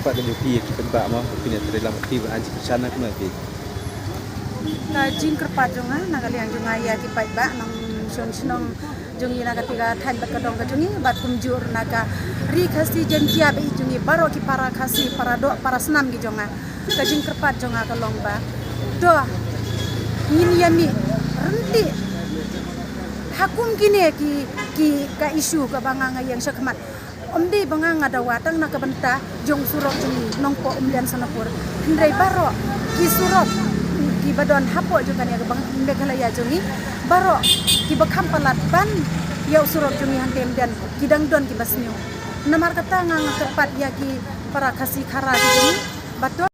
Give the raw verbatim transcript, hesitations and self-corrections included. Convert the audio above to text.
Pat ka jong phi ïa ki paidbah mo, phi ne trei lang phi ban ai jingkyrshan na kumno phi? Ka jingkyrpad jong nga na ka liang jong nga ïa ki paidbah nongshong shnong jong ngi na kata ka thaiñ bad ka dong ka jong ngi bad kumjuh na ka Ri Khasi Jaiñtia ba ïeit jong ngi baroh ki para Khasi, para doh, para snam ki jong nga. Ka jingkyrpad jong nga ka long ba to ngin ïa mih ryntih ha kum kine ki, ki ka issue kaba nga nga ïeng shakhmat. Ym dei ba nga nga dawa tang na ka bynta jong surok jong ngi Nongpoh Umden Sonapur. Hynrei baroh ki surok kiba don hapoh jong kane ka bang Meghalaya jong ngi, baroh kiba kham palat ban ïa u surok jong ngi hangtei Umden ki dang don kiba sniew. Namar kata nga nga kyrpad ïa ki para Khasi Khara ki jong ngi ba to